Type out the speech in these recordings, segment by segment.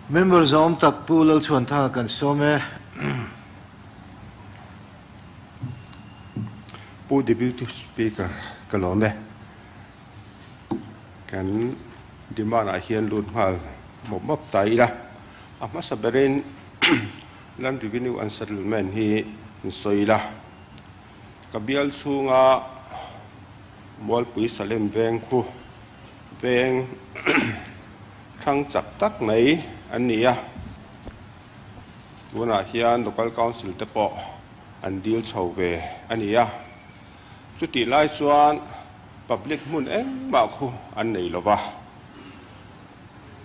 Member zahawm tak Pu Lalchhuanthanga kan sawm e. Pu Deputy Speaker ka lawm e. Kan demand ah hian lut nghal mawp mawp ta ila. A hmasa berin Land Revenue and Settlement hi in sawi ila. Ka bial chhunga Mualpui Salem veng khu veng thang chak tak mai an ni a. Tunah hian Local Council te pawh an dil chho ve a ni a. Chutih lai chuan public hmun engmah khu an nei lo va.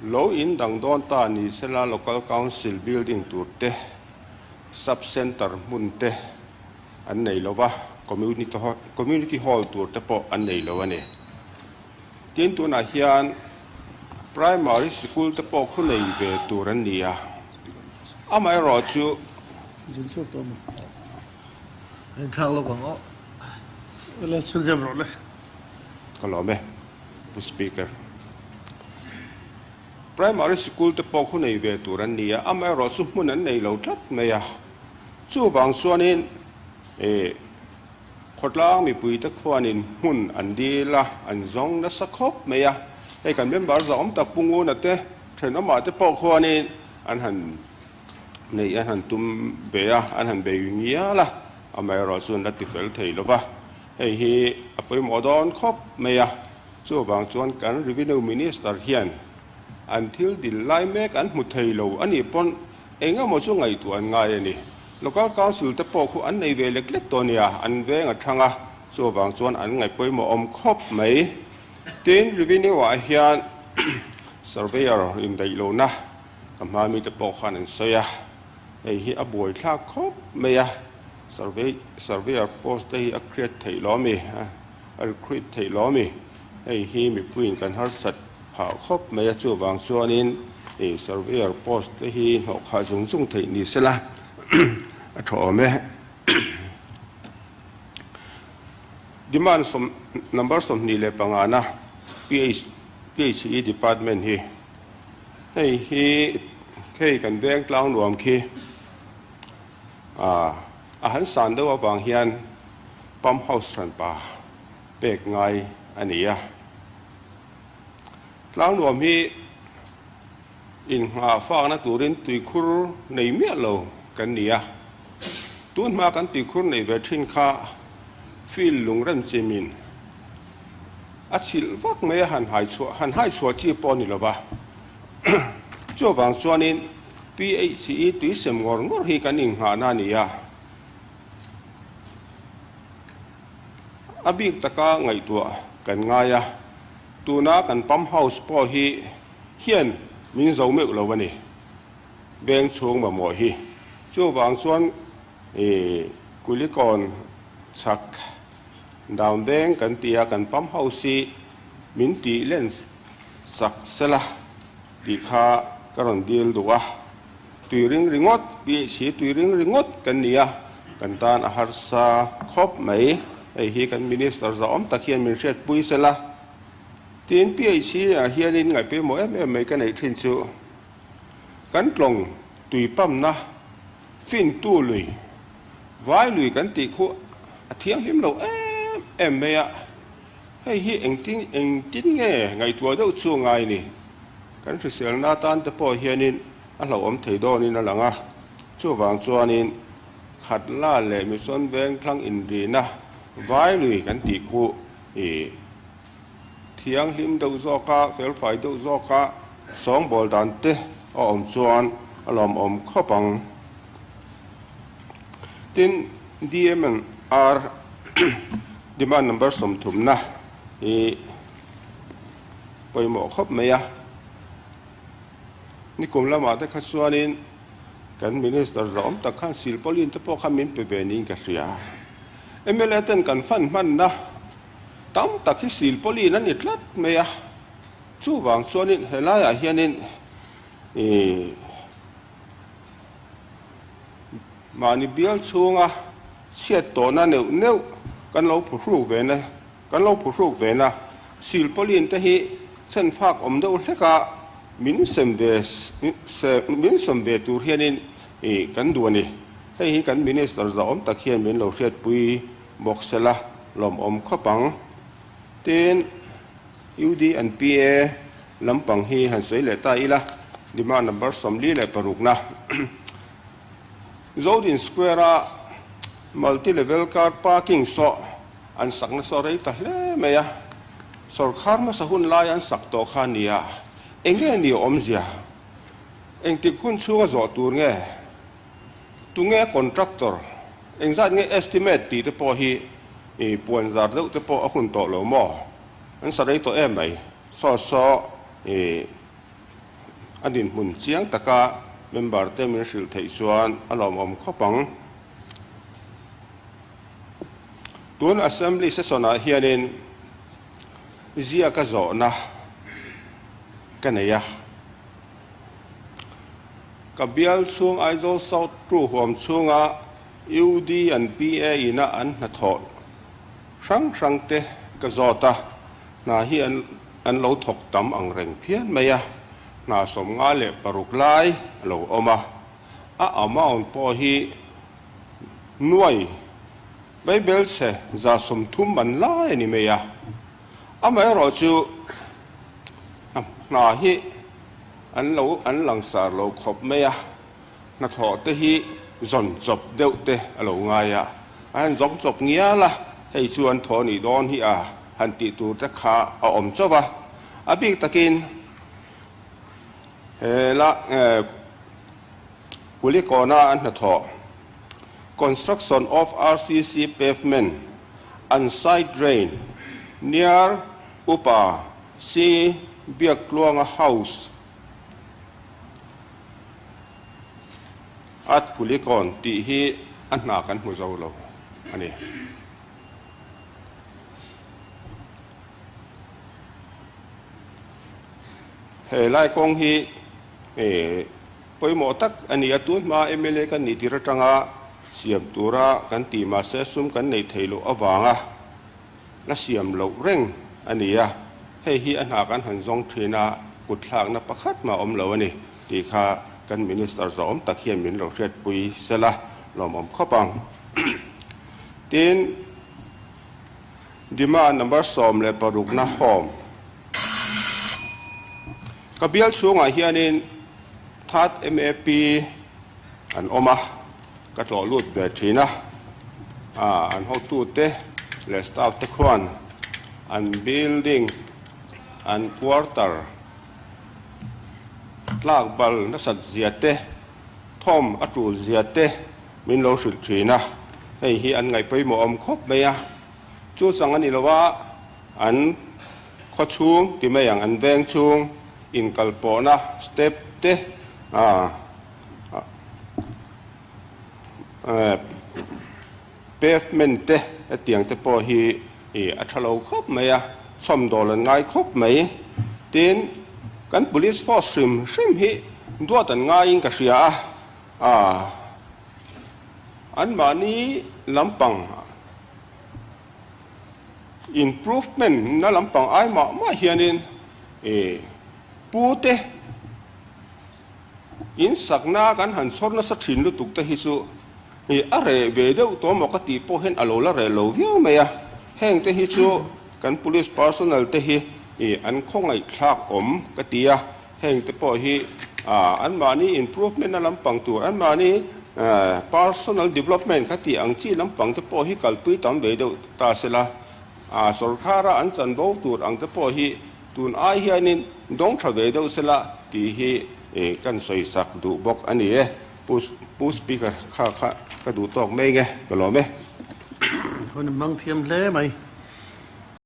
Lo in dang dawn ta ni sela Local Council building tur te, Sub Centre hmun te an nei lo va, Community Hall tur te pawh an nei lo a ni. Tin, tunah hian Primary Sikul te pawh khu nei ve tur an ni a, amaherawhchu. Zin chhuak tawh maw? A inthlak lawk ang aw. La chhunzem rawh le. Ka lawm e, Pu Speaker. Primary Sikul te pawh khu nei ve tur an ni a, amaherawhchu hmun an nei lo tlat mai a. Chuvang chuanin eh Khawtlang mipuite khuanin hmun an dil a, an zawng nasa khawp mai a. Hei kan member zahawm tak Pu Nguna te, thenawmah te pawh khuanin an han neih an han tum ve a, an han bei ngial a, amaherawh chu an la ti fel thei lo va. Hei hi a pawimawh dawn khawp mai a, chuvang chuan kan Revenue Minister hian an thil dil lai mek an hmu thei lo a nih pawn eng emaw chu ngaihtuah an ngai a ni. Local Council te pawh khu an nei ve lek lek tawh a nia, an veng a thang a, chuvang chuan an ngaih pawimawh awm khawp mai. Tin, Revenue ah hian Surveyor indaih lohna ka hma mite pawh khan an sawi a, hei hi a buaithlak khawp mai a, Survey Surveyor post te hi a create theih lo ami, a recruit theih lo ami, hei hi mipuiin kan harsat phah khawp mai a, chuvang chuanin ih Surveyor post te hi hnawh khah zung zung theih ni sela a tha awm e. Demand sawm number 25 na PH PHE department hi hei hi hei kan veng tlang nuam khi a a han san deuh avang hian pump house hranpa pek ngai a ni a. Tlang nuam hi inngah fakna turin tuikhur nei miah lo kan ni a. Tun hma kan tuikhur nei ve thin kha field lungrem chimin a chhilh vak mai a, han hai chhuah han hai chhuah chi pawh a ni lo va. Chuvang chuanin PHE tuisem ngawr ngawr hi kan inghahna a ni a. A bik taka ngaihtuah kan ngai a, tuna kan pump house pawh hi hian min zo meuh lo a ni. Veng chhung mamawh hi. Chuvang chuan ih Kulikawn chhak down veng kan ti a, kan pump house hi min tih len sak sela tih kha ka rawn dil duh a. Tui ring ringawt, PHC tui ring ringawt kan ni a, kan tan a harsa khawp mai. Hei hi kan Minister zahawm tak hian min hriatpui sela. Tin, PHC ah hianin ngaihpawimawh em em mai ka neih thin chu kan tlawng tui pamna fintu lui, vai lui kan tih khu a thianghlim lo em em mai a. Hei hi engtin engtin nge ngaihtuah deuh chu ngai ni? Kan hriselna atan te pawh hianin a hlauhawm thei dawnin a lang a, chuvang chuanin Khatla leh Mission Vengthlang inrina vai lui kan tih khu i thianghlim deuh zawka, felfai deuh zawka sawngbawl dan te a awm chuan a lawmawm khawp ang. Tin, DMNR demand number 30 na hi pawimawh khawp mai a. Nikum lamah te kha chuanin kan Minister zawm tak khan silpauline te pawh kha min pe ve niin ka hria. Mla ten kan fan hmanna tam tak hi silpauline a ni tlat mai a. Chuvang chuanin helaiah hianin ih Mahni bial chhunga chhiat tawhna neuh neuh kan lo phuhruk ve na, kan lo phuhruk ve na. Silpauline te hi chhenfak awm deuh hlek a, min sem ve min sem ve tur hianin kan duh a ni. Hei hi kan Minister zahawm tak hian min lo hriatpui bawk sela lawmawm khawp ang. Tin, UD and PA lampang hi han sawi leh ta ila, demand number 46 na Zodin Square a multi level car parking saw an sak nasa rei ta hle mai a, sawrkhar hmasa hun lai an sak tawh kha a ni a, enge ni awmzia? Engtik hun chhunga zawh tur nge? Tunge contractor? Engzat nge estimate tih te pawh hi puan zar deuh te pawh a hun tawh lo maw? An sa rei tawh em mai. Saw saw a dinhmun chiang taka member te min hrilh theih chuan a lawmawm khawp ang. Tun Assembly session ah hianin ziaka zawhna ka nei a. Ka bial chhung Aizawl South Crew huam chhunga UD and PA ina an hnathawh hrang hrang te ka zawt a, hna hi an lo thawk tam ang reng phian mai a, hna 56 lai a lo awm a, a amount pawh hi nuai Bible chhe 130 man lai a ni mai a, amaherawhchu hna hi an lo an langsar lo khawp mai a, hnathawh te hi zawn chawp deuh te a lo ngai a, a han zawng chawp ngial a, hei chu an thaw nih dawn hi a han tih tur te kha a awm chauh a, a bik takin he la Kulikawna an hnathawh Construction of RCC pavement and side drain near Upa C Biaktluanga House at Kulikawn tih hi a hna kan hmu zo lo a ni. He lai kawng hi pawimawh tak a ni a, tun hma mla kan nih tir atanga siam tura kan tih mahse sum kan neih theih loh avanga la siam loh reng a ni a, hei hi a hna kan han zawng thin a, kut thlakna pakhat mah awm lo a ni tih kha kan Minister zawhawm tak hian min lo hriatpui sela lawmawm khawp ang. Tin, Demand number 16 na home. Ka bial chhungah hianin Third MAP an awm a, ka tlawh lut ve thin a, an hotute leh staff te khuan an building, an quarter tlak bal nasat zia te, thawm a tul zia te min lo hrilh thin a, hei hi an ngaih pawimawh awm khawp mai a, chu chang a ni lo a, an khaw chhung ti mai ang, an veng chhung inkalpawhna step te pavement te hetiang te pawh hi a tha lo khawp mai a, chhawmdawl an ngai khawp mai. Tin, kan police force hrim hrim hi duat an ngaiin ka hria a, anmahni lampang improvement na lampang ai mah mah hianin pu te In sakna kan han chhawr nasa thin lutuk te hi chu a reh ve deuh tawh maw ka tih pawh hian a lo la reh lo viau mai a, heng te hi chu kan police personnel te hi an khawngaihthlak awm ka ti a, heng te pawh hi anmahni improvement na lampang tur anmahni personal development ka tih ang chi lampang te pawh hi kalpui tam ve deuh ta sela, sawrkhara an chanvo tur ang te pawh hi Tun ai hianin dawng tha ve deuh sela tih hi kan sawi sak duh bawk a ni e. Pu Speaker kha kha ka duh tawk mai nge ka lawm e. Hun hmang thiam hle mai.